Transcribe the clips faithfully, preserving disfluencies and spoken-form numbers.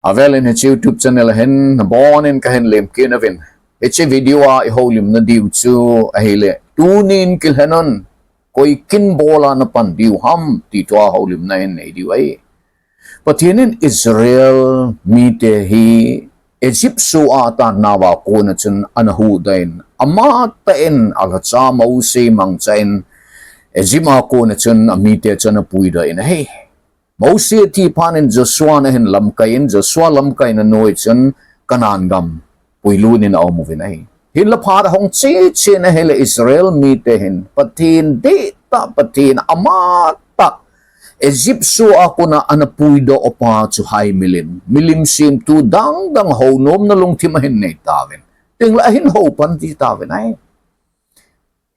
Avelin hiche YouTube channel a hin nabonun kahin lemkit nauvin. Hiche video a ihoulimna diu chu ahile, tunin kilhenun, koi kin bola napan diu ham, ti thua houlimna hin nei diu ahi. Pathen in Israel mite hi Egypt soh a atanna uva kona chun ana huhdoh in, amatah in alhacha Mose mangchan Egypt a kona chun amite chu ana puidoh in ahi. Mose athi phat in Joshua ana hin lamkai in, Joshua lamkaina noi chun Canaan gam puilut in aum uvin ahi. Hinla phat ahung che chen ahile Israel mite hin Pathen dihtah, Pathen amatah Egypt soh a kona ana puidoh uva chu hai milim, milim semthu dangdang hounomna lungthim ahin nei tauvin. Tin la ahin hou pan ji tauvin ahi.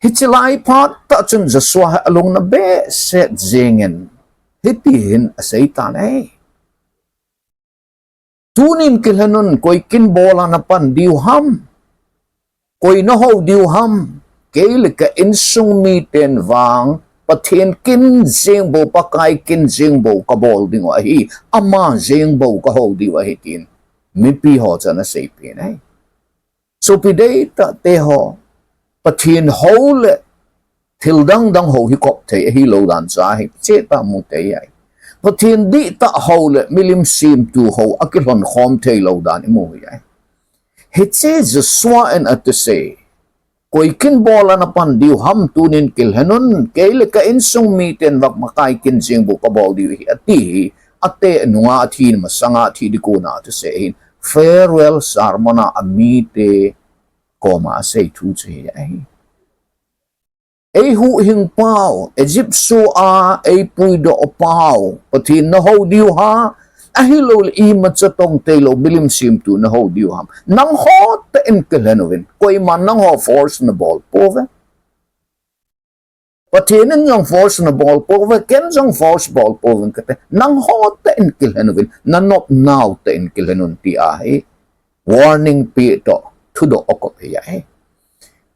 Hiche lai phat tah chun Joshua hi alung ana behseh jengin, hiti hin asei tan ahi. Tunin kilhenun, koi kin bola napan diu ham, koi nahou diu ham, kei le ka insung miten vang Pathen kin jeng bou, Pakai kin jeng bou kabol diu ahi, ama jeng bou kahou diu ahi, tin mipi ho chu ana seipeh in ahi. Sopi deitah te ho, Pathen hou le thil dangdang hou hi kop thei ahilou dan chu ahi, cheh tah mu thei ahi. Pathen dihtah hou le milim semthu hou akilhon khom theilou dan imu u ahi. Hiche Joshua in athusei, koi kin bola napan diu ham, tunin kilhenun, kei le ka insung miten vang Pakai kin jeng bou kabol diu ahi, ati hi, ate nunga athi masanga athi ding kona athusei ahin, farewell sermon a amite koma asei thu chu hi ahi. Eihuhhing pau, Egypt soh a eipuidoh pau, Pathen nahou diu ham, ahilou le imacha tong theilou milim semthu nahou diu ham. Nangho tah in kilhen uvin, koiman nangho force nabol pouve. Pathen in jong force nabol pouve, ken jong force bol pouvin kate. Nangho tah in kilhen uvin, nanop nau tah in kilhen un ti ahi. Warning pe toh, thudoh akop hi ahi.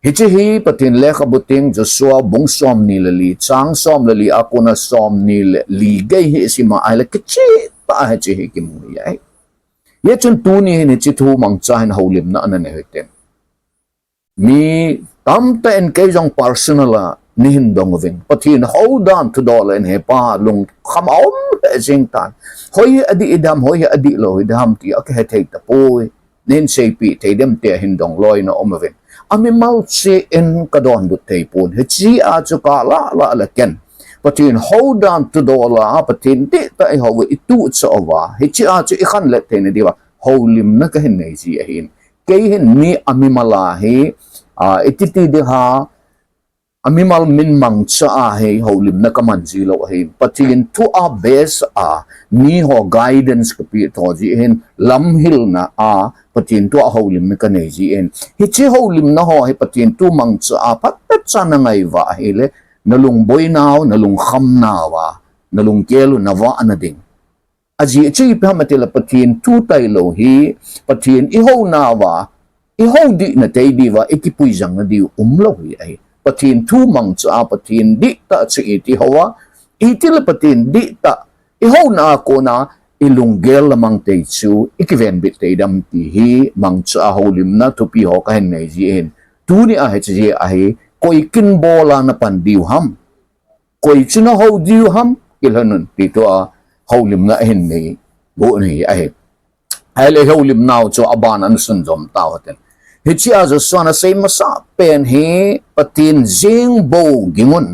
Hiche hi Pathen lekhabu theng Joshua bung somni le li, chang som le li a kona somni le li gei hi isima ahile kicheh tah a hiche hi kimu hi ahi. Hijeh chun tuni hin hiche thu mangcha hin houlimna ana nei u hite. Mi tamtah in kei jong personal a neihin dong uvin, Pathen hou dan thudoh le in hepa lungkham aum lheh jeng tan. Hoi hi adih ding ham, hoi hi adihlou ding ham ti akihethei tapoi. Neihin seipeh thei dem tia hin dong loina um uvin. Amimal cheh in kadonbut thei pon. Hiche a chu kalah lah le ken Pathen hou dan thudoh la, Pathen dihtah ihou uva, ituh chah uva, hiche a chu ikhanlet theina diuva houlimna kahin nei ji ahin. Kei hin mi amimal a hi, a, iti ti ding ham, amimal min mangcha a hi houlimna kaman ji lou ahin. Pathen thu a base a, miho guidance kapeh tho ji ahin, lamhilna a, Pathen thu a houlimna kanei ji ahin. Hiche houlimna ho hi Pathen thu mangcha a phatechan nangai uva ahile, nalung boinau, nalungkham nauva, nalunggel u navah na ding. Ajeh chu ipi ham itile Pathen thu tailou hi, Pathen ihou nauva, ihou dihna thei diuva, ikipui jangna diu umlou hi ahi. Pathen thu mangcha a, Pathen dihtah chu iti hou a, itile Pathen dihtah, ihouna a kona, ilunggel lamang thei chu, ikivenbit thei dem ti hi, mangcha a houlimna thupi ho kahin nei ji ahin. Tuni a hiche hi ahi, koi kin bola napan diu ham. Koi chu nahou diu ham, kilhen un ti thua houlimna ahin nei u ahi. Ahile houlimnau chu aban ana sunjom tau hite. Hiche a Joshua in asei masa pen hi Pathen jeng bou ging un.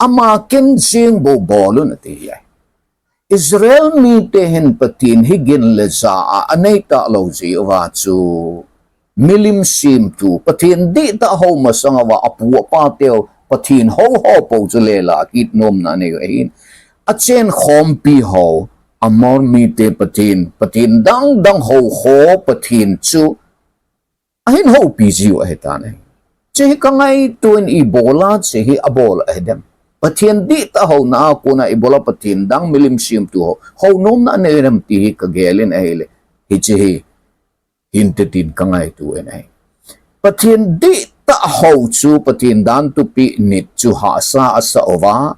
Ama kin jeng bou bol un ati ahi. Israel mite hin Pathen hi gin le ja a anei talou jeh uva chu milim semthu, Pathen dihtah hou masang uva apu apa teu, Pathen hou ho pou chu lela kit nomna anei u ahin. Achen khompi ho, Amor mite Pathen, Pathen dangdang hou ho Pathen chu ahin houpi jiu ahitan ahi. Hiche hi kangaito in ibola hiche hi abol ahi dem. Pathen dihtah houna a kona ibola Pathen dang milim semthu ho, hou nomna anei u dem ti hi kagel in ahile. Hiche hi hinte tin kangaito in ahi. Pathen dihtah hou chu Pathen dan thupeh nit chu hahsa asah uva.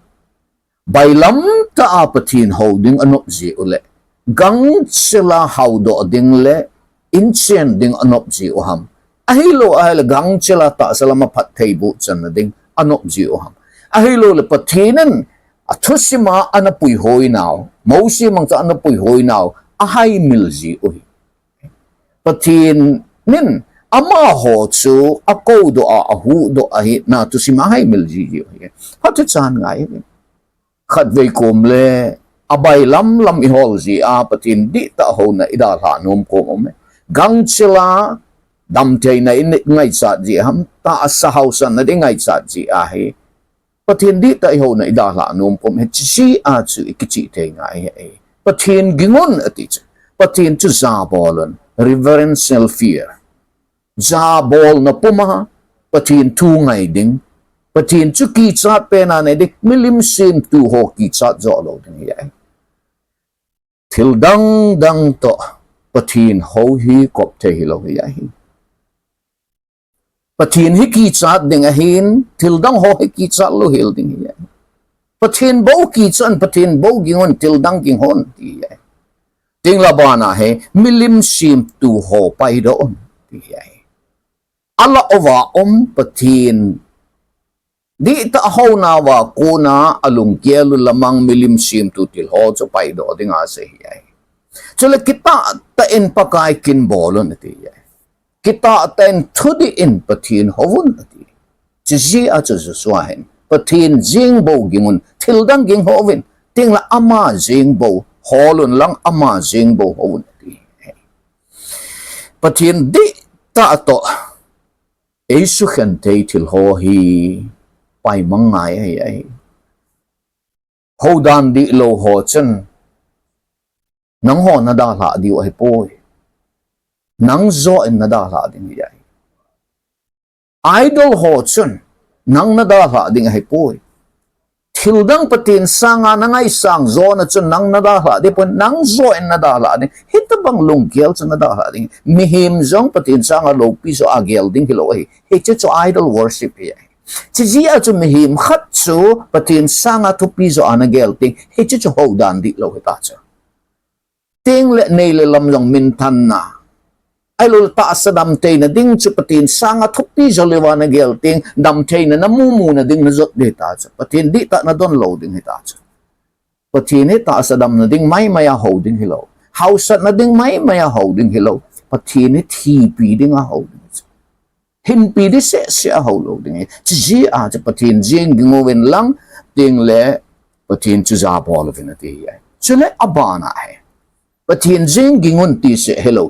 Bailam tah a Pathen hou ding anop jeh u le. gangchela haodoh ding le inchen ding anop ji u ham? Ahilou ahile gangchela tahsa lama phattheiboh channa ding anop ji u ham? Ahilou le Pathen in athusima ana puihoi nau, Mosi mangcha ana puihoi nau ahaimil ji u hi. Pathen in amaho chu akoudoh a, ahuhdoh ahi na thusima ahaimil ji ji u hi. Phatechan ngai hi. Khatvei kom le abailam lam ihol jia Pathen dihtah houna idalhah nom kom um e. Gangchela damtheina ingaichat ji ham, tahsa haosatna ding ingaichat ji ahi. Pathen dihtah ihouna idalhah nom kom e, hiche jeh a chu ikichih thei ngai ahi. Pathen gingun ati chu, Pathen chu jabolun, reverential fear. Jabolna puma Pathen thu ngai ding, Pathen chu kichat pena nei ding, milim semthu ho kichat joh lou ding hi ahi. Thil dang dang toh Pathen hou hi kop thei hilou hi ahi. Pathen hi kichat ding ahin, thil dang ho hi kichat louhel ding hi ahi. Pathen bou kichat un, Pathen bou gingun, thil dang gingun ti hi ahi. Tengle abana hi milim semthu ho paidoh un ti hi ahi. Alah uva um Pathen dihtah houna uva kona alunggel u lamang milim semthu thil ho chu paidoh dinga asei hi ahi. Chule kitahtah in Pakai kin bolun ati hi ahi. Kitahtah in thudih in Pathen houvun ati. Hiche jeh a chu Joshua hin Pathen jeng bou gingun, thil dang ging houvin, tengle ama jeng bou holun lang ama jeng bou houvun ati. Pathen dihtah toh eisukhen thei thil ho hi paimang ngai ahi ahi. Houdan dihlou ho chun nangho nadalhah diu ahipoi. Nang joh in nadalhah ding hi ahi. Idol ho chun nang nadalhah ding ahipoi. Thil dang Pathen sanga nangaisang jona chun nang nadalhah ding pon, nang joh in nadalhah ding. Hitobang lunggel chu nadalhah ding. Mihem jong Pathen sanga loupi joh a gel ding hilou ahi. Hiche chu idol worship hi ahi. Hiche jeh a chu mihem khat chu Pathen sanga thupi joh a nagel ding, hiche chu houdan dihlou hita chu. Tengle nei le lam jong minthanna, ahilou le tahsa damtheina ding chu Pathen sanga thupi joh louva nagel ding, damtheina namu muna ding najot ding hita chu. Pathen dihtah nadon lou ding hita chu. Pathen hi tahsa damna ding maimai a hou ding hilou, haosatna ding maimai a hou ding hilou. Pathen hi thipi dinga hou ding chu. Hinpi ding seh seh a hou lou ding hi. Hiche jeh a chu Pathen jeng gingun lang, tengle Pathen chu jabol uvin ati hi ahi. Chule abana hi Pathen jeng gingun ti seh hilou,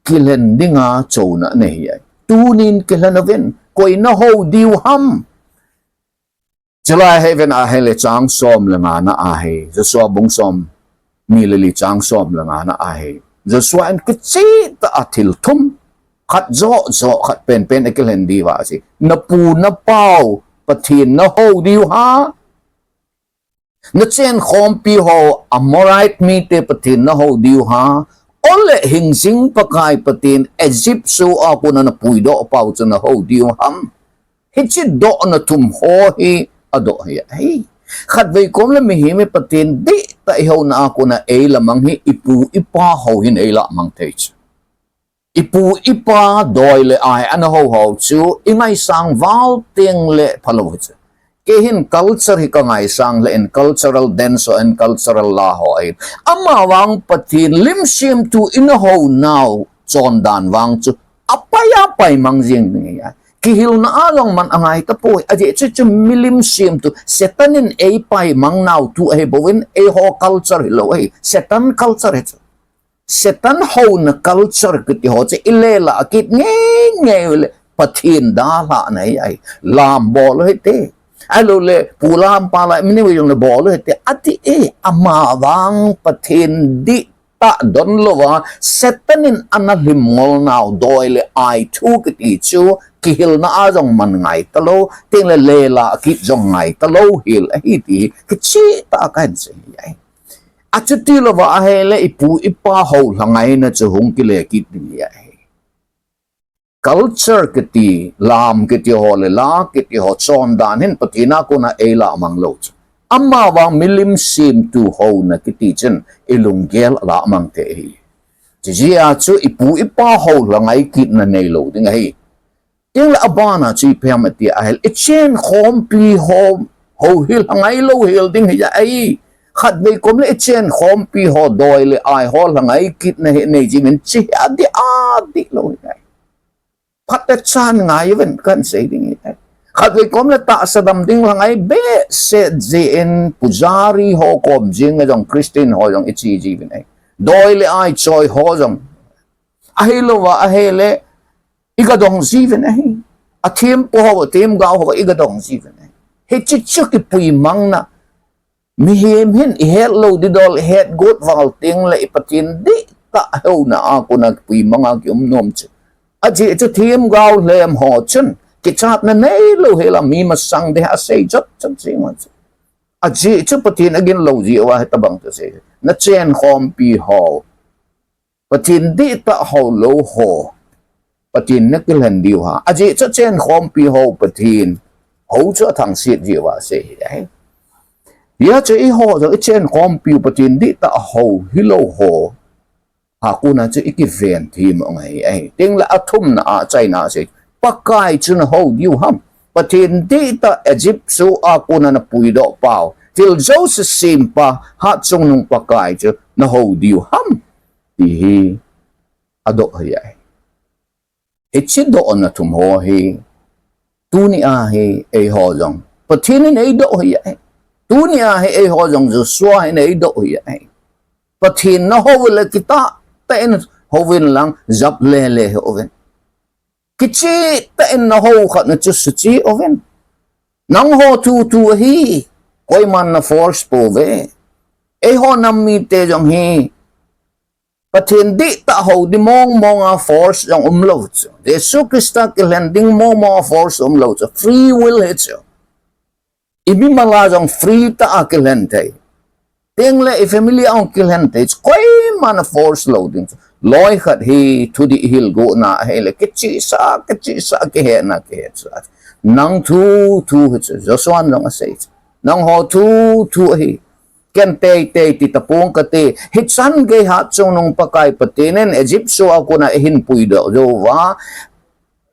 kilhen dinga chouna anei hi ahi. Tunin kilhen uvin, koi nahou diu ham? Chulai hi ven ahile chang som le ngana ahi, Joshua bung somni le li chang som le ngana ahi. Joshua in kichehtah a thil thum, khat joh joh khat penpen akilhen diuva asei. Napu napau Pathen nahou diu ham? Nachenkhompi ho Amorite mite Pathen nahou diu ham? Ole hingjing Pakai Pathen Egypt soh a kona napuidoh pau chu nahou diu ham? Hiche dohna thum ho hi adoh hi ahi. Khatvei kom le mihem hi Pathen dihtah ihouna a kona eilamang hi ipu ipa hou hin eilamang thei chu. Ipu ipa doi le ai ana hou hou chu ingaisang val tengle phalou hi chu. Kei hin culture hi kangaisang le in cultural dance ho in cultural la ho ahi. Amavang Pathen lim semthu ina hou nau chondan vang chu apai apai mang jeng ding ahi. Kihilna a jong man angai tapoi. Ajeh chu chu milim semthu Satan in eipai mang nau thu ahi bouvin eiho culture hilou ahi. Satan culture hi chu. Satan houna culture kiti ho chu ilela kit ngeingei le Pathen dalhahna hi ahi. Lam bol u hite. Ahilou le pu lam pa la mini vei jong le bol u hite. Ati e, amavang Pathen dihtah don louva Satan in ana lhim ngol nau doi le ai thu kiti chu kihilna a jong man ngai talou, tengle lela kit jong ngai talou hel ahi ti kichehtah a kahin sei ahi. Achuti louva ahile ipu ipa hou lhangaina chu hung kile kit ding hi ahi. Culture kiti, lam kiti ho le la kiti ho chondan hin Pathen a kona eilamang lou chu. Amavang milim semthu houna kiti chun ilunggel alamang thei ahi. Chijeh a chu ipu ipa ho lhangai kitna neilou ding ahi. Tengle abana chu ipi ham ati ahile, ichenkhompi ho, ho hi lhangai louhel ding ahi. Khatvei komle ichenkhompi ho, doi le ai ho lhangai kitna hi neijiuvin, chi hi adih, adih lou ahi. Phatechan ngaiuvin kahin sei ding ahi. Khatvei komle tahsa dam ding lhangai behseh jeh in pujari ho kom jeng a jong Christian ho jong iche jiuvin ahi. Doi le ai choi ho jong. Ahilouva ahile igadong jiuvin ahi. Athempu ho, athemgao ho igadong jiuvin ahi. Hiche chu kipuimangna. Mihem hin ihet lou didol, ihet got val tengle i Pathen dihtah houna a kona kipuimanga kium nom chu. Ajeh chu themgao lhem ho chun kichatna neilou hela mi masang ding asei jot jot jeng chu. Ajeh chu Pathen agin lou jeh uva hitobang chu asei. Nachenkhompi ho, Pathen dihtah houlou ho, Pathen nakilhen diu ham. Ajeh chu chenkhompi ho Pathen hou chu athangset jeh uva asei ahi. Hijeh chun eiho jong ichenkhompiu Pathen dihtah hou hilou ho a kona chu ikiven thim u ngai ahi. Tengle athumna a achaina asei, Pakai chu nahou diu ham. Pathen dihtah Egypt soh a kona napuidoh pau, thil jouse sempa Hatchungnung Pakai chu nahou diu ham, ti hi adoh ahi. Hiche dohna thum ho hi tunia hi eiho jong Pathen in eidoh ahi. Tunia hi eiho jong Joshua hin eidoh ahi. Pathen nahou le kitahtah in houvin lang, jap lele houvin. Kichehtah in nahou khat na chu suche uvin. Nangho thuthu ahi, koiman na force pouve. Eiho nam mite jong hi Pathen dihtah hou ding mong monga force jong umlou chu. Jesu Christa kilhen ding mong monga force umlou chu. Free will hi chu. Imimal a jong free tah a kilhen thei. Tengle i family a jong kilhen thei chu. Koiman aforce lou ding chu. Loi khat hi thudih hil gotna ahile kichehsah, kichehsah, kihetna, kihetsah. Nang thuthu hi chu. Joshua in jong asei chu. Nangho thuthu ahi. Ken teitei ti tapong kate. Hichan gei Hatchungnung Pakai Pathen in Egypt soh a kona eihin puidoh jouva,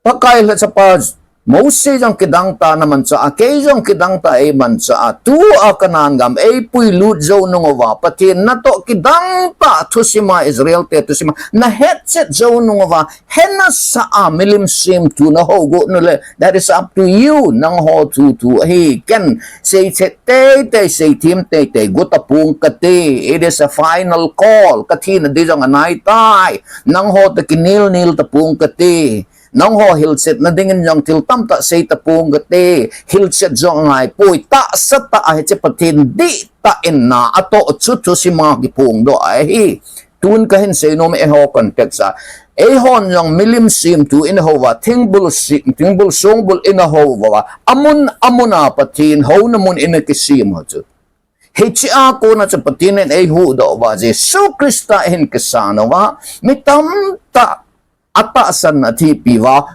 Pakai lhachapa Mose jong kidangtah a namanchah a, kei jong kidangtah a eimanchah a, tua Canaan gam eipuilut jou nung uva, Pathen natoh kidangtah thusima, Israel te thusima nahetchet jou nung uva, hena sa a milim semthu nahou got nule, that is up to you, nangho thuthu ahi. Ken seichet teitei, seithem teitei got tapong kate. It is a final call. Kathina ding jong anaitai. Nangho toh kinel nel tapong kate. Nangho hilchetna dingin jong thil tamtah sei tapong kate. Hilchet jong angaipoi. Tahsa tah a hiche Pathen dihtah in na atoh chu thusima kiphongdoh ahi. Tun kahin seinom eiho context a. Eihon jong milim semthu inahou uva, thingbul se-, thingbul songbul inahou uva, amun amun a Pathen houna mun ina kisem u chu. Hiche a kona chu Pathen in eihuhdoh uva, Jesu Christa ahin kisan uva, mi tamtah atahsan athipi uva,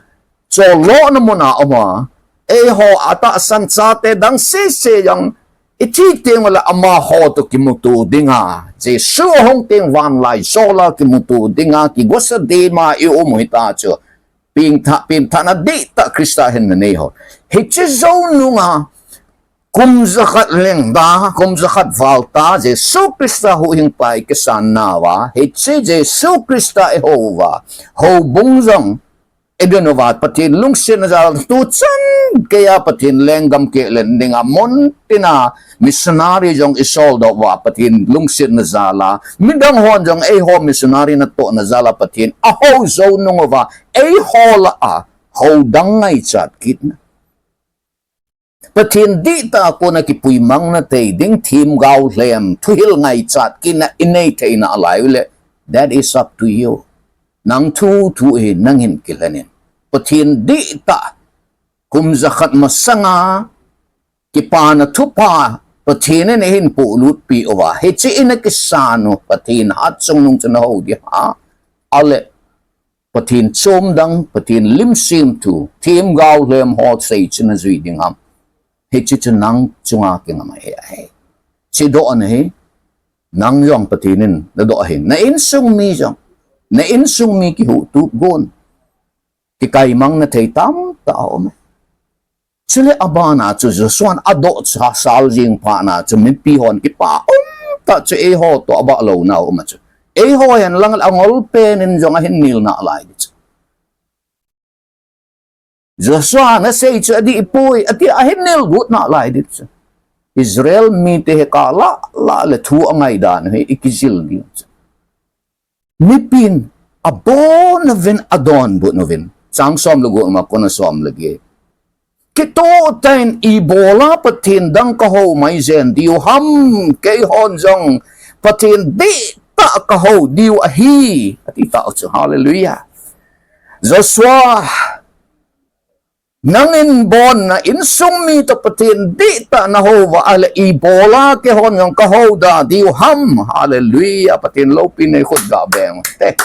chollohna mun a um a, eiho atahsan chate dang sese jong ithi teng ule amaho toh kimuto dinga, Jesu ahung teng vanlai jol a kimuto dinga, kigosa dema i um u hita chu. Pengthah, pengthahna dihtah Christa hinna nei ho. Hiche jou nunga, kum jakhat lengta, kum jakhat valta, Jesu Christa huhhingpa i kisan nauva, hiche Jesu Christa ihou uva, houbung jong idin uva, Pathen lungsetna jal a tuchan geiya Pathen lenggam kelen dinga mun tina missionary jong isoldoh uva, Pathen lungsetna jal a, midang hon jong eiho missionary natohna jal a Pathen ahou jou nung uva, eiho lah a hou dang ngaichat kitna. Pathen dihtah a kona kipuimangna thei ding, themgao lhem, thuhil ngaichat kitna inei theina alai ule, that is up to you. Nang thuthu ahi, nangin kilhen in. Pathen dihtah, kum jakhat masanga, kipana thupha, Pathen in eihin polut peh uva, hiche ina kisan u, Pathen Hatchungnung chu nahou ding ham. Ale, Pathen chom dang, Pathen lim semthu, themgao lhem ho sei chu najui ding ham. Hiche chu nang chunga kingam ahi. Hiche dohna hi, nang jong Pathen in nadoh ahi. Na insung mi jong, na insung mi kihuhtup gon, kikaimang na thei tamtah aum e. Chule abana chu Joshua in adoh sal jing phat na chu mipi hon kipa umtah chu eiho toh abah louna aum a chu. Eiho hen lang le angol pen in jong ahin nil nalai ding chu. Joshua, nasei chu adih poi, ati ahin nil got nalai ding chu. Israel mite hi kah lah lah le thu angai dan hi ikijil ding chu. Mipin abon uvin adonbut uvin. Chang som le gup a kon a som le get. Kitoh tah in ibola Pathen dang kahou mai jen diu ham, keihon jong Pathen dihtah kahou diu ahi, ati tau chu. Hallelujah. Joshua, nangin bon na insung mi toh Pathen dihtah nahou uva ahile ibola keihon jong kahou da diu ham. Hallelujah. Pathen loupina i khut ga beng te.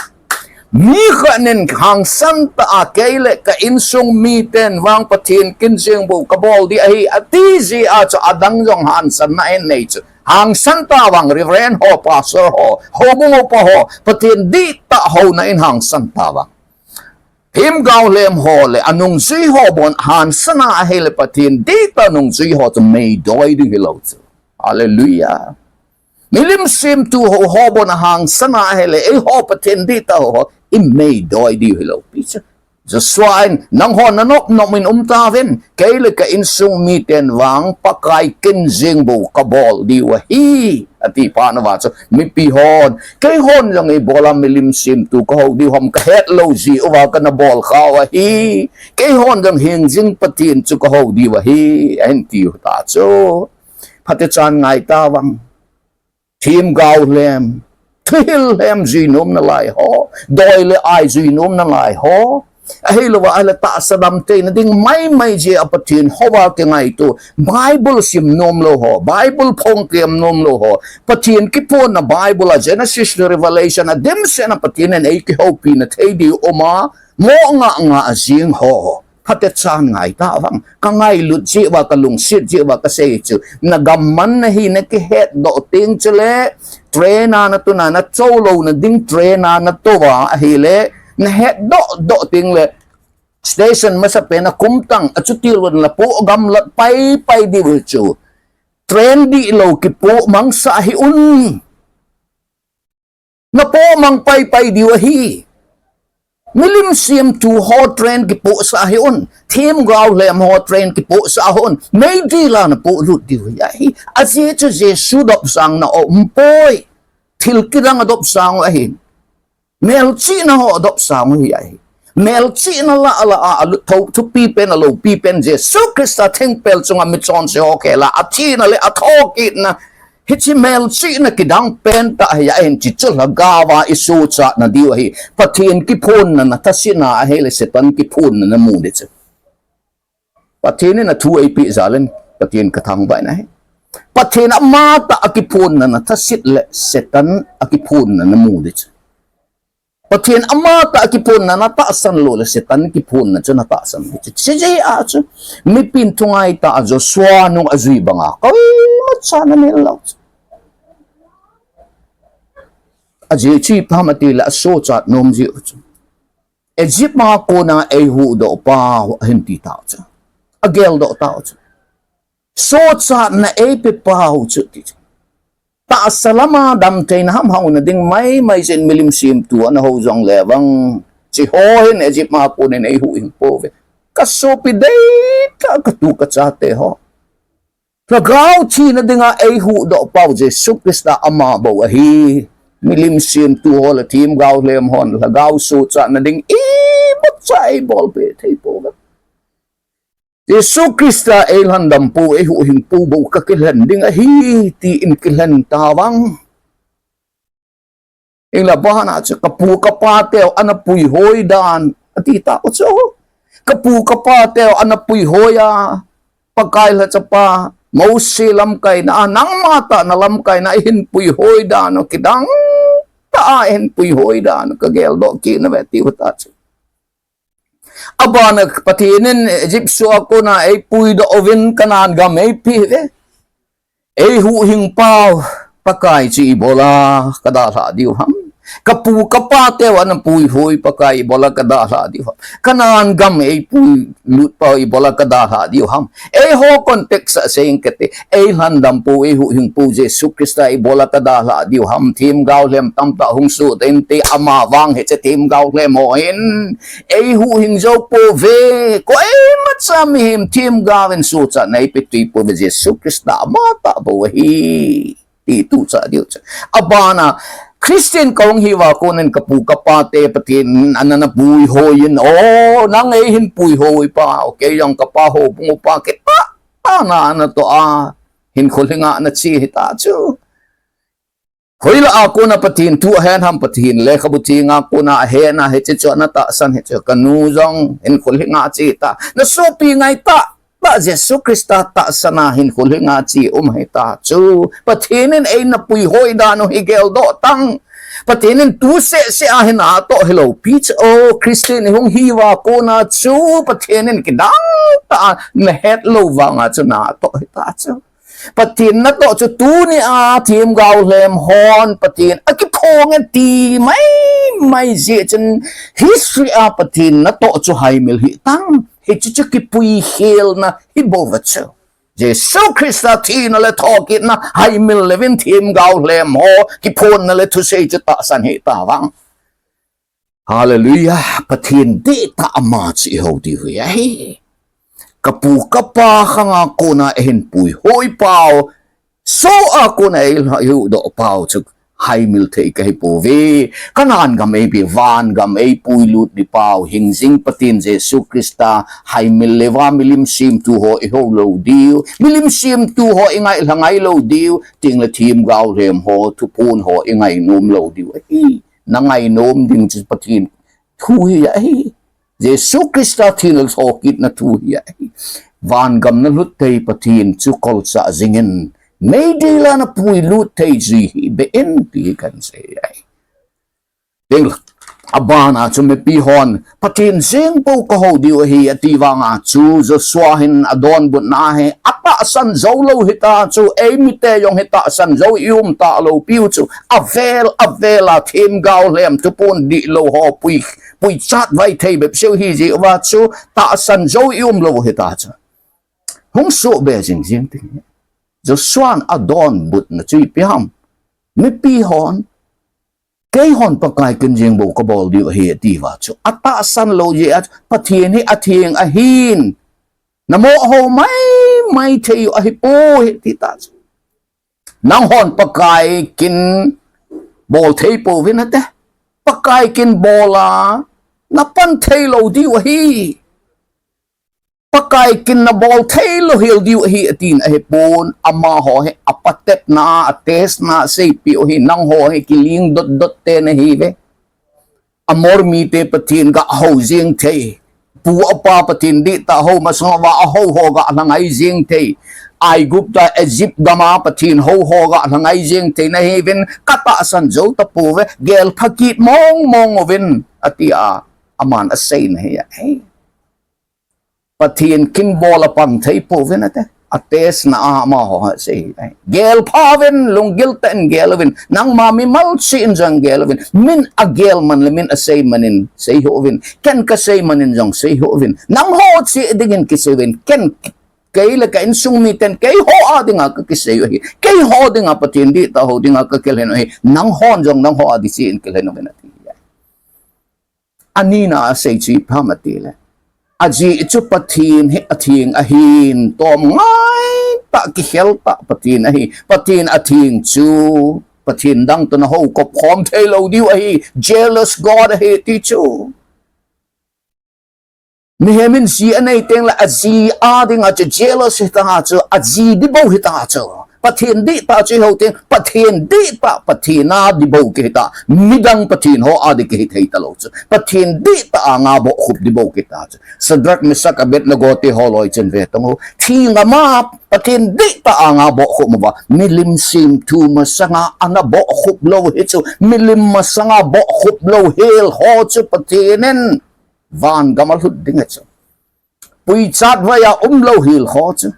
Mi khat in hangsan tah a kei le ka insung miten vang Pathen kin jing bou kabol ding ahi ati jeh a chu adang jong hangsan na ahin nei chu. Hangsan tah vang Reverend ho, Pastor ho, houbung upa ho, Pathen dihtah houna in hangsan tah vang. Themgao lhem ho le anungjui ho bon hangsan a ahile Pathen dihtah nungjui ho chu meidoi ding hilou chu. Hallelujah. Milim semthu ho, ho bon hangsan a ahile eiho Pathen dihtah ho, ho i meidoi diu hilou pi chu. Joshua in, nangho nanop nop in um tauvin, kei le ka insung miten vang Pakai kin jing bou kabol diu ahi, ati phat na uva chu mipi hon, keihon jong ibola milim semthu kahou diu ham kahet lou jeh uva kana bol khau ahi. Keihon jong hingjing Pathen chu kahou diu ahi, ahin tiu ta chu. Phatechan ngai tavang. Themgao lhem, thuhil lhem jui nom nalai ho, doi le ai jui nom nalai ho, ahilouva ahile tahsa damtheina ding maimai jeh a Pathen houva kingaito, Bible sim nom lou ho, Bible phong kiam nom lou ho, Pathen kiphonna Bible a Genesis to Revelation a dimset a Pathen in eikihoupi na thei diu um a, mo ngah ngah jing ho. Phatechan ngai tavang, kangailut jeh uva, kalungset jeh uva kasei chu. Nagam man nahi nakihetdoh teng chule, train a natun a nacho louna ding train a natou va ahile, nahetdoh doh teng le, station masapen a kum tang a chuti lou napoh gamlat paipai diu chu. Train dihlou kipoh mangsah hih un. Napoh mang paipai diu ahi. Milim semthu ho train kipohsah hih un. Themgao lhem ho train kipohsah hih un. Meidil a napoh lut diu ahi. Ajeh chu Jesu dopsang na aumpoi. Thil kidang adopsang u ahi. Melchihna ho adopsang u ahi. Melchihna lah lah a, a lu-, tho-, thupi pen, aloupi pen, Jesu Christa thingpel chunga michonse ho khel a, athina le athokitna, hiche melchihna kidang pen tah hi ahin, hiche chu lhagao a isochatna diu ahi. Pathen kiphonna nathasetna ahile Satan kiphonna namu ding chu. Pathen in athu eipeh jal in, Pathen kathangvah in ahi. Pathen amatah a kiphonna nathaset le Satan a kiphonna namu ding chu. Pathen amatah a kiphonna natahsan lou le Satan kiphonna chu natahsan lou. Chu, chu jeh a chu, mipin thungai tah a Joshua nung ajui banga, koimacha nanel lou chu. Ajeh chu ipi ham itile asochat nom jeh u chu. Egypt a kona eihuhdoh pau ahin ti tau chu. Ageldoh tau chu. Sochatna eipe pau chu ti chu. Tahsa lama damtheina ham hauna ding maimai jeh in milim semthu ana hou jongle vang. Hiche ho hin Egypt a konin eihuhhing pouve. Kasopi deitah katu kachate ho. Lhagao thina dinga eihuhdoh pau Jesu Christa ama bou ahi. Milim semthu ho le themgao lhem hon lhagao sochatna ding imacha eibolpeh thei pouve. Jesu Christa eilhandam pou, eihuhhing pou bou kakilhen ding ahi, tin kilhen tavang. Hinla bana chu kapu kapa teu ana puihoi dan, ati tau chu. Kapu kapa teu ana puihoi a, Pakai lhacha pa, Mose lamkaina a, nangma tah na lamkaina a eihin puihoi dan u, kidang tah a eihin puihoi dan u, kageldoh kit nauve tiu ta chu. Abana Pathen in Egypt soh a kona eipuidoh uvin Canaan gam eipe uve. Eihuhhing pau, Pakai chu ibola kadalhah diu ham? Kapu kapa teu ana puihoi Pakai ibola kadalhah diu ham? Canaan gam eipuilut pau ibola kadalhah diu ham? Eiho context a seing kate, eilhandam pou, eihuhhing pou Jesu Christa ibola kadalhah diu ham? Themgao lhem tamtah hung soh tah inte, ama vang hiche themgao lhem ho hin eihuhhing jou pouve. Koimacha mihem themgao in sochatna eipe tui pouve, Jesu Christa ama tah bou ahi ti tucha diu chu. Abana Christian kahung hiuva konin kapu kapa te Pathen in ana puihoi in, o, nang eihin puihoi pa, o, kei jong kapa houbung upa kitah tah na ana toh a, hinkho lhinga ana che hita chu. Hoilah a kona Pathen thu ahen ham, Pathen lekhabu thenga kona ahen a hiche chu ana tahsan hichu, kanu jong hinkho lhinga che ta, nasopi ngai tah tah Jesu Christa tahsan a hinkho lhinga che um hita chu. Pathen in eina puihoi dan u hi geldoh tang. Pathen in tu seh seh a hi natoh hilou pi chu, o, Christian ihung hiuva kona chu Pathen in kidang tah a nahet lou vanga chu natoh hita chu. Pathen natoh chu tunia themgao lhem hon Pathen akiphong e ti maimai jeh chun history a Pathen natoh chu haimil hih tang. Hichu chu kipuikhelna hi bouva chu. Jesu Christa thina le thokitna haimil leuvin themgao lhem ho kiphonna le thusei chu tahsan hih tavang. Hallelujah. Pathen dihtah ama chu ihou diu hi ahi. Kapu kapa khanga kona eihin puihoi pau, soh a kona eihuhdoh pau chu haimil thei kahi pouve. Canaan gam eipe, van gam eipuilut ding pau, hingjing Pathen Jesu Christa haimil leuva milim semthu ho ihou lou diu, milim semthu ho ingailha ngai lou diu, tengle themgao lhem ho thuphon ho ingainom lou diu ahi. Nangainom ding chu Pathen thu hi ahi. Jesu Christa thina le thokitna thu hi ahi. Van gam nalut thei Pathen chu kolchah jingin, meidil a napuilut thei jui hih beh in ti kahin sei ahi. Tengle, abana chu mipi hon Pathen jeng bou kahou diu ahi ati vanga chu Joshua hin adonbutna hi atahsan jou lou hita chu, eimite jong hi tahsan jou ium talou piu chu, avel avel a themgao lhem thuphon dihlou ho pui, puichat vai thei bep seh hijeh uva chu tahsan jou ium lou hita chu. Hung sohbe jingjing ting. Joshua'n adonbutna chu ipi ham? Mipi hon, keihon Pakai kin jeng bou kabol diu ahi atiuva chu, atahsan lou jeh a Pathen hi atheng ahin, namoh hou maimai thei u ahipoi tita chu. Nanghon Pakai kin bol thei pouvin ate. Pakai kin bol a napan thei lou diu ahi. Pakai kin nabol thei lou hel diu ahi atin ahipon, amaho hi apatepna, atestna seipeh u hi, nangho hi kiling dotdot te nahiuve. Amor mite Pathen gahou jeng thei, pu apa Pathen dihtah hou masang uva ahou ho galhangai jeng thei, Aigupta Egypt gam a Pathen hou ho galhangai jeng thei nahiuvin, katahsan jou tapouve, gelpha kit mong mong uvin, atia aman aseina hi ahi. Pathen kin bol a pang thei pouvin ate. Atestna a amaho asei ahi. Gelpha uvin, lunggil tah in gel uvin. Nangma mimal cheh in jong gel uvin. Min agel man le min asei man in seihih uvin. Ken kasei man in jong seihih uvin. Nangho cheh dingin kisei uvin. Ken, kei le ka insung miten keiho a dinga kakisei u ahi. Keiho dinga Pathen dihtah hou dinga kakilhen u ahi. Nanghon jong nangho a ding cheh in kilhen uvin ati. Anina asei chu ipi ham atile, ajeh chu Pathen hi atheng ahin, tomngai tah, kikhel tah Pathen ahi. Pathen atheng chu Pathen dang toh nahou kop khom thei lou diu ahi. Jealous God ahi ti chu. Mihem in ji anei tengle aji a dinga chu jealous hitah chu, aji dibou hitah chu. Pathen dihtah chu ihou teng, Pathen dihtah, Pathen a dibou kihitah, midang Pathen ho a ding kihi thei talou chu. Pathen dihtah anga bohkhup dibou kihitah chu. Shadrach, Meshach, Abednego te ho loi chun ve tang u. Thi ngam a Pathen dihtah anga bohkhup uva, milim semthu masanga ana bohkhup lou hi chu, milim masanga bohkhup lou hel ho chu Pathen in van gam a lut ding ahi chu. Puichat vai a umlou hel ho chu.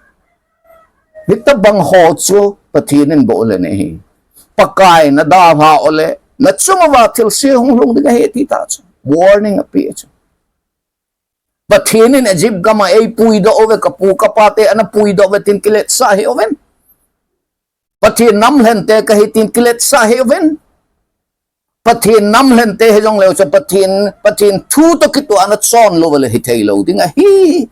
Hitabang ho chu Pathen in bol le nei hi. Pakai nadalha uleh, nachung uva thilse hung lhung ding ahi ti ta chu. Warning ape chu. Pathen in Egypt gam a eipuidoh uve, kapu kapa te ana puidoh uve tin kiletsah hih uvin. Pathen namlhen te kahi tin kiletsah hih uvin. Pathen namlhen te hijongleu chu Pathen, Pathen thu toh kitoh a nachon lou uleh hithei lou ding ahi.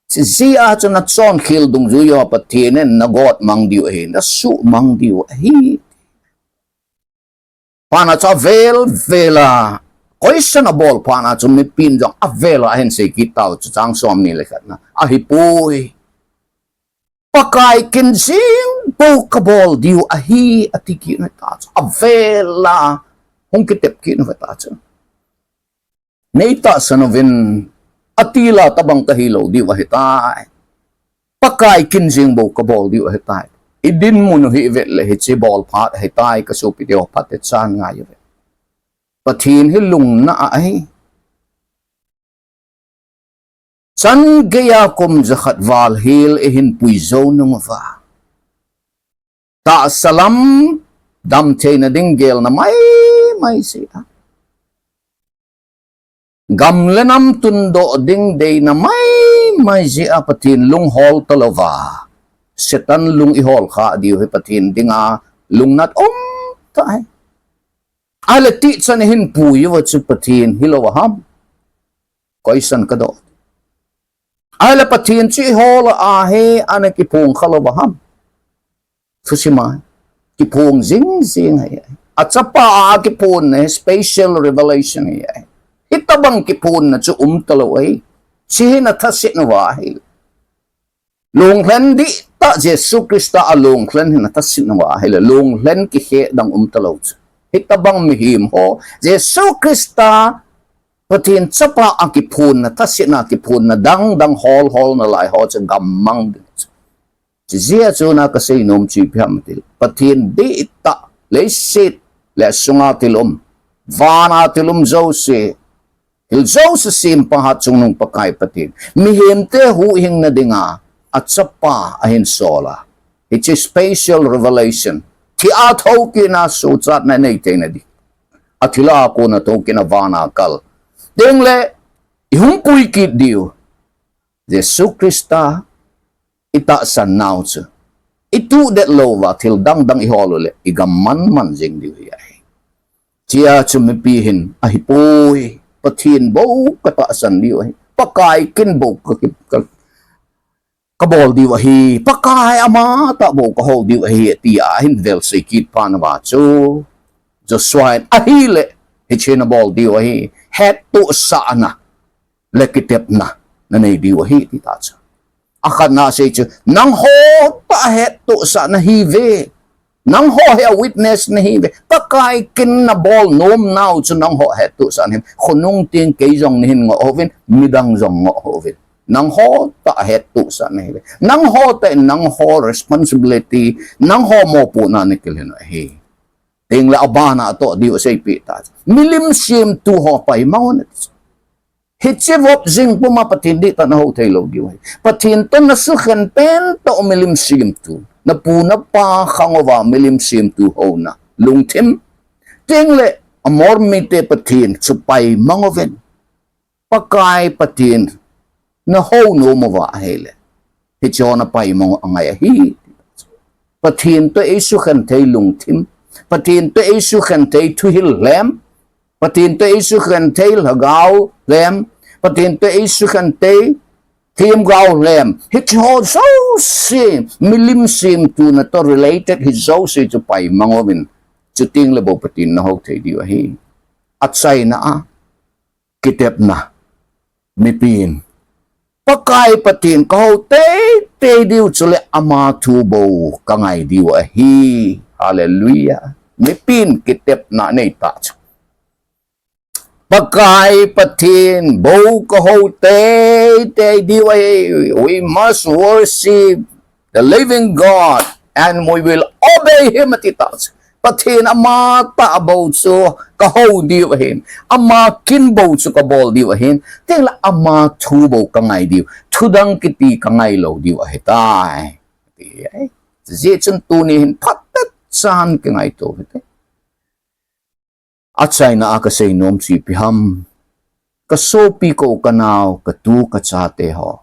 Hijeh a chu nachon khel dungjui uva Pathen in nagot mang diu ahi, nasuh mang diu ahi. Phat na chu avel vel a, question abol phat na chu mipin jong avel a ahin sei kit tau chu chang som ni le khat na. Ahipoi. Pakai kin jing bou kabol diu ahi, ati kit na ta chu. Avel a hung kitep kit na ta chu. Nei tahsan uvin, atil a tabang kahi lou diu ahitai. Pakai kin jing bou kabol diu ahitai. I dinmun u hi vet le hiche bol phat ahitai, kasopi teho, phat te chan ngai uve. Pathen hi lungna ahi. Chan geiya kum jakhat val hel eihin pui jou nung uva, tahsa lam damtheina ding gelna mai mai jeh a, gam le nam tundoh ding deina mai mai jeh a Pathen lung hol talouva, Satan lung ihol kha diu hi Pathen dinga lungnat um tah ahi. Ahile tichan ihin pui uva chu Pathen hilou ham? Question kadoh. Ahile Pathen chu ihol a ahi, ana kiphong kha lou ham? Thusim a, kiphong jing jing ahi. Achapa a kiphonna hi special revelation ahi. Hitabang kiphonna chu um talou ahi. Hiche hi nathaset nauva ahi. Lunglhen dihtah Jesu Christa a lunglhen hi nathaset nauva ahile, lunglhen kikhe dang um talou chu. Hitabang mihem ho, Jesu Christa, Pathen Chapa a kiphonna, thasetna kiphonna dang dang hol hol nalai ho chu gammang ding chu. Hijeh a chu na kasei nom chu ipi ham itile, Pathen dihtah, leiset le asunga thil um, vana thil um jouse, thil jouse sempa Hatchungnung Pakai Pathen, mihemte huhhingna dinga achapa ahin sol a, hiche special revelation, thi a thoukitna, suhchatna nei theina ding, athil'a kona thoukitna vana kal ding le ihung pui kit diu, Jesu Christa itahsan nau chu ituhdet louva thil dang dang ihol uleh igam man man jing diu hi ahi. Hichea chu mipi hin ahipoi, Pathen bou katahsan diu ahi, Pakai kin bou ka, ka, kabol diu ahi, Pakai amatah bou kahou diu ahi, tia ahin velsei kit phat nauva chu Joshua in ahile hiche nabol diu ahi, hettohsahna le kitepna nanei diu ahi, ti ta chu. Akhatna asei chu, nangho tah hettohsah nahiuve. Nangho hi a witness nahiuve. Pakai kin nabol nom nau chu nangho hettohsah nahiuve. Khonung teng kei jong neihin ngoh uvin, midang jong ngoh uvin. Nangho tah hettohsah nahiuve. Nangho tah in nangho responsibility, nangho mopohna nakilhen u ahi. Tin le abana atoh diu aseipeh ta chu. Milim semthu ho paimang un ati chu. Hiche vop jing puma Pathen dihtah nahou thei lou diu ahi. Pathen toh nasukhen pentah u milim semthu, napu napa khang uva milim semthu houna lungthim, tin le Amor mite Pathen chu paimang uvin. Pakai Pathen nahou nom uva ahile, hiche ho napaimang u angai ahi. Pathen toh eisukhen thei lungthim, Pathen toh eisukhen thei thuhil lhem, Pathen toh eisukhen thei lhagao lhem, Pathen toh eisukhen thei themgao lhem, hiche ho jouse, milim semthu natoh related hi jouse chu paimang uvin. Chuting le bou Pathen nahou thei diu ahi. Achaina a, kitepna, mipin Pakai Pathen kahou teitei diu chule ama thu bou kangai diu ahi. Hallelujah. Mipin kitepna nei ta chu. Pakai Pathen bou kahou teitei diu ahi. We must worship the living God and we will obey him, ati ta chu. Pathen ama tah bou chu kahou diu ahin. Ama kin bou chu kabol diu ahin. Tin la ama thu bou kangai diu. Thudang kiti kangai lou diu ahitai. Ti ai. Hijeh chun tuni hin phatechan kingaito hite. Achaina a kasei nom chu ipi ham. Kasopi, kou kanao, katu kachate ho.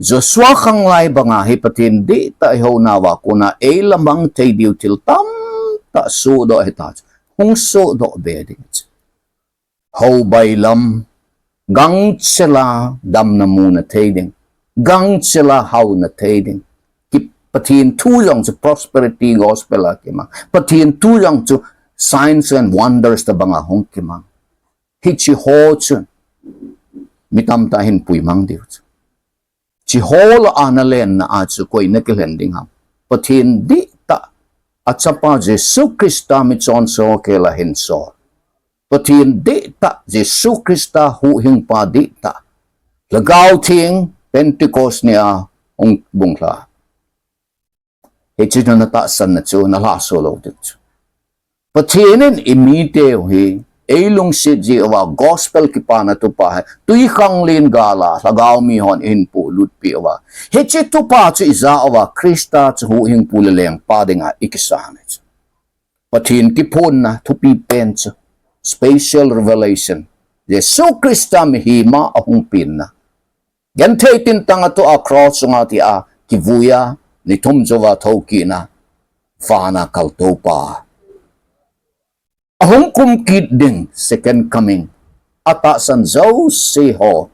Joshua khanglai banga hi Pathen dihtah ihou nauva kona eilamang thei diu thil tamtah sohdoh hita chu. Hung sohdoh be ding chu. Hou bailam, gangchela damna muna thei ding. Gangchela hauna thei ding. Ki Pathen thu jong chu prosperity gospel a kimang. Pathen thu jong chu signs and wonders tobanga hung kimang. Hiche ho chu mi tamtah hin puimang diu chu. Hiche ho lah a nalenna a chu koi nakilhen ding ham. Pathen dihtah, achapa Jesu Christa michonse ho kela hinsol. Pathen dihtah, Jesu Christa huhhingpa dihtah. Lhagao Theng Pentecost nia hung bung lha. Hiche nana tahsanna chu nalhahsam lou ding chu. Pathen in imiteu hi, eilungset jeh uva gospel kipana thupha hi, twikhanglen gal a, lhagao mihon eihin polut peh uva. Hiche thupha chu ija uva, Christa chu huhhingpu le lengpa dinga ikisan ahi chu. Pathen kiphonna thupi pen chu, special revelation. Jesu Christa mihema ahung penna. Genthei tintang a tua cross chunga tia kivuiya, ni thum jouva thoukitna, vana kaltoupa. Ahung kumkit ding, second coming. Atahsan jouse ho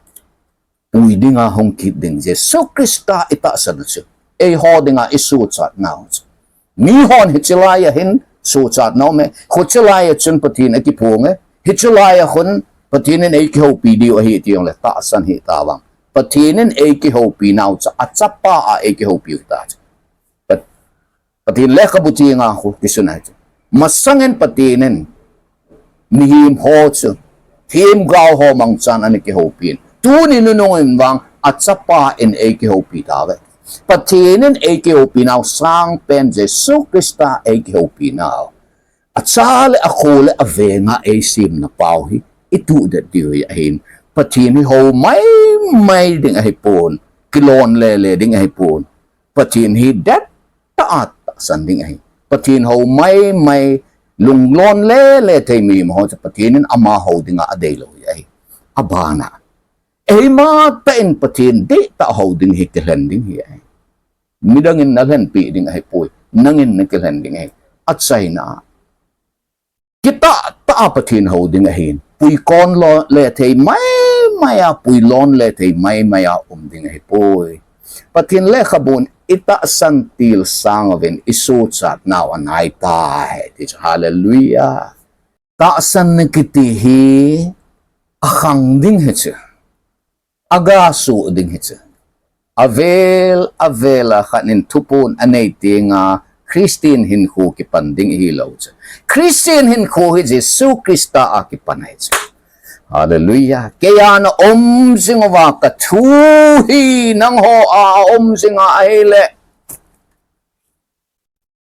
pui dinga hung kit ding, Jesu Christa itahsan chu. Eiho dinga isuhchat nau chu. Mihon hiche laiya hin suhchat nom e. Hiche laiya chun Pathen akiphong e. Hiche laiya hin Pathen in eikihoupi diu ahi tijongle tahsan hita vang. Pathen in eikihoupi nau chu achapa a eikihoupi u hita chu. Pat-, Pathen lekhabu chenga khu kisun ahi chu. Masangin Pathen in mihem ho chu, themgao ho mangchan ana kihoupin. Tuni nunung in vang achapa in eikihoupi tauve. Pathen in eikihoupi nau sangpen Jesu Christa eikihoupi nau. Acha le akho le avenga eisemna pau hi ituhdet diu hi ahin. Pathen hi hou maimai ding ahipon, kilon lele ding ahipon. Pathen hi dettah a tahsan ding ahi. Pathen hou maimai, lunglon lele thei mihem ho chu Pathen in amaho dinga adeilou hi ahi. Abana, eima tah in Pathen dihtah hou ding hi kilhen ding hi ahi. Midang in nalhenpi ding ahipoi. Nangin nakilhen ding ahi. Achaina, kitah tah a Pathen hou ding ahin. Puikon lon le thei maimai a, puilon le thei maimai a um ding ahipoi. Pathen lekhabun itahsan til sanguvin isuhchat nau anaitai. Ti chu hallelujah. Tahsan na kiti hi akhang ding hichu. Agasuh ding hichu. Avel, avel a khat in thuphon anei tenga Christian hinkho kipan ding hilou chu. Christian hinkho hi Jesu Christa a kipan ahi chu. Hallelujah. Keiya naum jing uva kathu hi nangho a aum jinga ahile.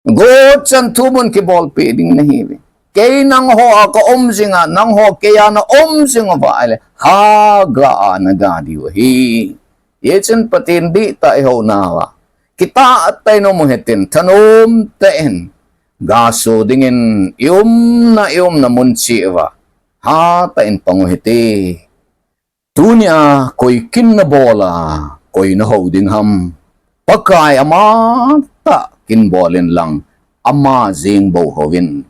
Gotchan thumun kibolpeh ding nahiuve. Kei nangho a kaum jinga, nangho keiya naum jing uva ahile, haga a naga diu ahi. Hijeh chun Pathen dihtah ihou nauva, kitah tah in um u hitin, thanom tah in, gasuh dingin, iumna, iumna mun cheh uva, hatah in pang u hite. Tunia koi kin nabol a, koi nahou ding ham. Pakai amatah kin bol in lang, ama jeng bou houvin.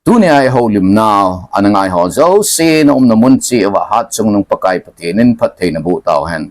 Tunia ihoulimnau, ana ngai ho jouse naumna mun cheh uva hatchungnung Pakai Pathen in phatthei naboh tauhen.